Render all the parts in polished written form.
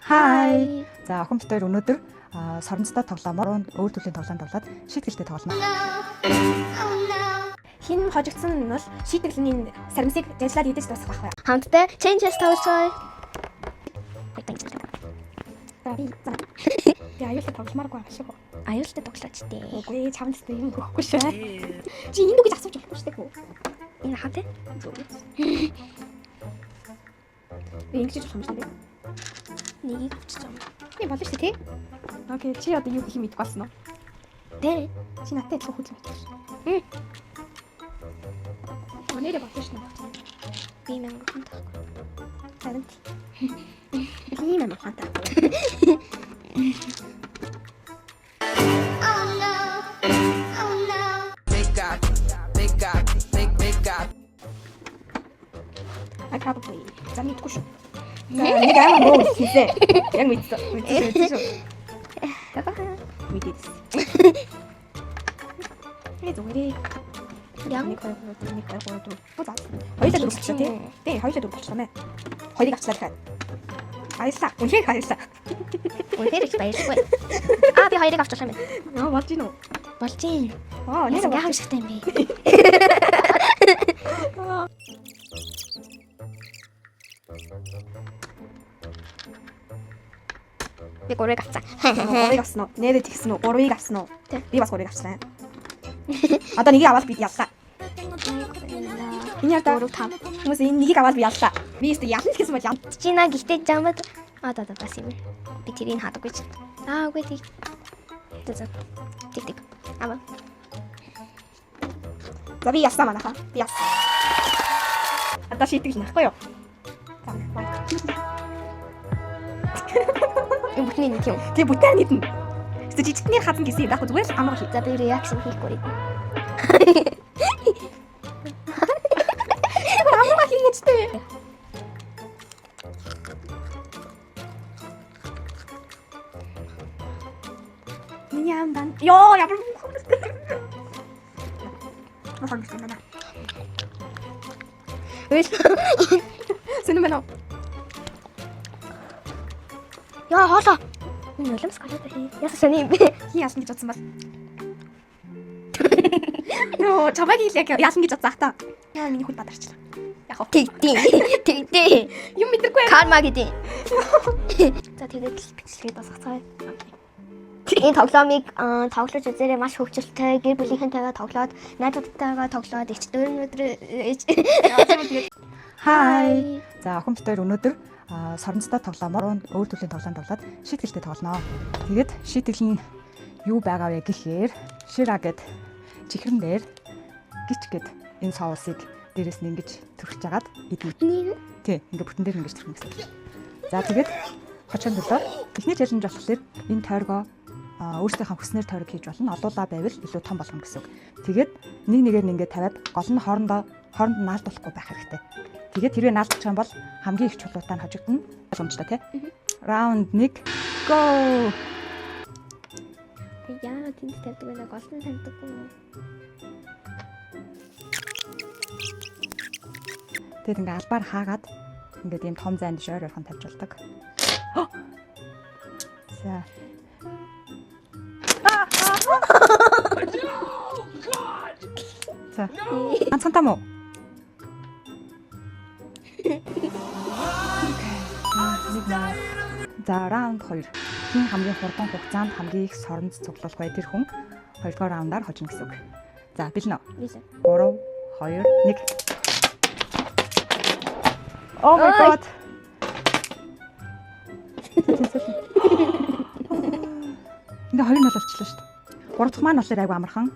Хай. За охин бид хоёр өнөөдөр соронцтой тоглоомоор өөр төрлийн тоглоом тоглоод шийтгэлтэй тоглоно. Хин хожигдсон нь бол шийтгэлийн энэ саримсыг ажиллаад идэж дуусгах байхгүй. Хамтдаа changes тоглоцгоё. За би за. Би аюултай тогломооргүй юм шиг. Аюултай тоглооч дээ. Үгүй чамд ч юм өгөхгүй шүү. Чи энд үгэж асууж болохгүй шүү дээ. Энэ хаа те? Би ингэж болох юм шүү дээ. Нэгийг авчиж байгаа юм. Үгүй болно шүү дээ, тий? Окей, чи одоо юу гэх юм мэдгүй болсон уу? Тэ. Чи надтай адилхан хүлэн мэдгүй шүү. Өнөөдөр болно шүү дээ. Би мянга ухаантай байхгүй. Харин тий. Би юм ухаантай. Big got, big got, big big got. I probably за мэдгүй шүү. За нэг амар муу хийсэн. Яг мэдсэн. Мэдсэн мэдсэн шүү. Мэдээдсэн. Би зүгээрээ. Яг 1 2 3 1 2 3 4. За. Хоёулаа дөрөв болчихлоо тий. Тий, хоёулаа дөрөв болчихлоо мэ. Хоёрыг авчлаа дахиад. Баярлаа. Үнэхээр баярлаа. үнэхээр их баярлалаа. Аа би хоёрыг авч болох юм байна. Яа болж гин үү? Болж гин. Аа, нэр Яасан гайхамшигтай юм бэ? Би гурыг авцаа. Гурыг авсан уу? Нэрээ тэгсэн үү? Гурыг авсан уу? Тий. Би бас гурыг авчлаа. Одоо нэгийг аваад бид яллаа. Энэ яа 3 5. Хүмүүс энэ нэгийг аваад би яллаа. Би өстө ялна гэсэн бол ял. Чи наа гэхдээ жамд аа да да бас юм. Би тэрийг хадаггүй чи. Аа үгүй тий. За за. Тик тик. Ава. За би ялсан манайхаа. Би ялсан. Одоо шийтгэл нахгүй юу? За. Юм бүтний нэг юм. Тэг бүтээр нийтнэ. Өстө жижигтнэр хазна гэсэн юм байхгүй зүгээр л амар хий. За би реакшн хийхгүй. Амар хийгээч тээ. Миний ам дан. Йоо, ямар мөнх. Мохор юм байна. Үл. Сэнэ мэн үү? Яа хоолоо. Энэ нулимс голоод хий. Яасан сони юм бэ? Хин ялна гэж бодсон бол. Йоо, чамайг яг ялна гэж бодсон ах та. Яа, миний хүн бадарчлаа. Яг уу. Тэг тий. Тэг тий. Юм мэдрэхгүй. Карма гэдэг. За тэгээд л бичлэгээ дуусгацгаая. Энэ тоглоомыг тоглож үзээрэй маш хөгжилтэй гэр бүлийнхэнтэйгээ тоглоод найзуудтайгаа тоглоод ич дөрөнөдөр Хай. За охин бид хоёр өнөөдөр соронцтой тоглоомоор өөр төрлийн тоглоом тоглоод шийтгэлтэй тоглоно. Тэгээд шийтгэл нь юу байгаа вэ гэхээр шира гэд чихрэн дээр гिच гэд энэ соусыг дээрээс нь ингэж түрхэж агаад идэнэ. Нэг Тий, ингээ бүтэн дээр ингэж түрхнэ гэсэн. За тэгээд хожихын төлөө эхний челленж болохоор энэ тойргоо өөрсдийнхээ хүснээр тойрог хийж болно. Олуулаа байвал илүү том болгоно гэсэн үг. Тэгээд нэг нэгээр нь ингээ тавиад гол нь хооронд нь наалдуулахгүй байх хэрэгтэй. Тэгээд хэрвээ наалдчих юм бол хамгийн их чулуутай нь хожигдоно. Боломжтой тий. Раунд 1 go. Тэг яагаад тэнд тавьдаг вэ? Гол нь тавьдаггүй юм. Тэгээд ингээ албаар хаагаад ингээд ийм том зайд ш ойр ойрхон тавьж болдог. За. За. Ганцхан там уу? За раунд 2. Хин хамгийн хурдан хугацаанд хамгийн их соронз цуглуулах бай тэр хүн хоёрдугаар раундаар хожино гэсэн үг. За бэлнэ үү? Бэлэн. 3 2 1. Oh my Ой. god. Ингээ хоёр нь бол болчихлоо шүү дээ. Гурав дахь маань болохоор айгу амархан.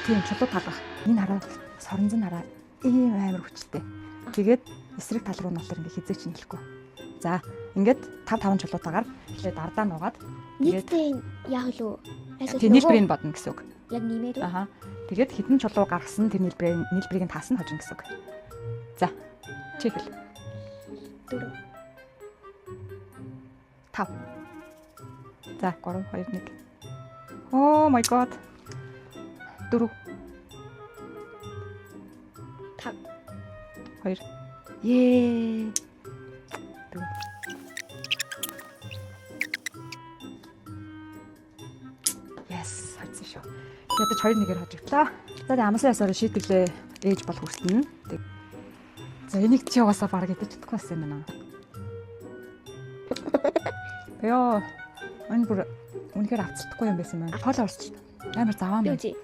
Тийм чулуу талах. Энэ хараа соронз нь хараа ийм амар хүчтэй. Тэгээд эсрэг тал руу нь болохоор ингээ хизээч нэлэхгүй. За ингээд 5 5 чулуутаагаар эхлээд ардаа нуугаад тэгээд Нийтдээ яах вэ? Аль тийм нийлбэрийг нь бодно гэсэн үг. Яг нэмээр үү? Аха. Тэгээд хэдэн чулуу гаргасан тэр нийлбэрийг нь таасна хожино гэсэн үг. За. Читэл. Дөрөв. 5. За 3 2 1. Oh my god. 4 5. 2. Ее. 4. Бас хожсон шүү. Ядаж 2-1-ээр хожигдлаа. За тэгээ амласан ёсоор шийтгэлээ ээж бол хүртэнэ. За, энийг чи угаасаа бараг идэж чадахгүй байсан юм байна. Ёо, энэ бүр үнэхээр авцалдахгүй юм байсан байна. Хоол орсч амар заваа Би юм. үзье.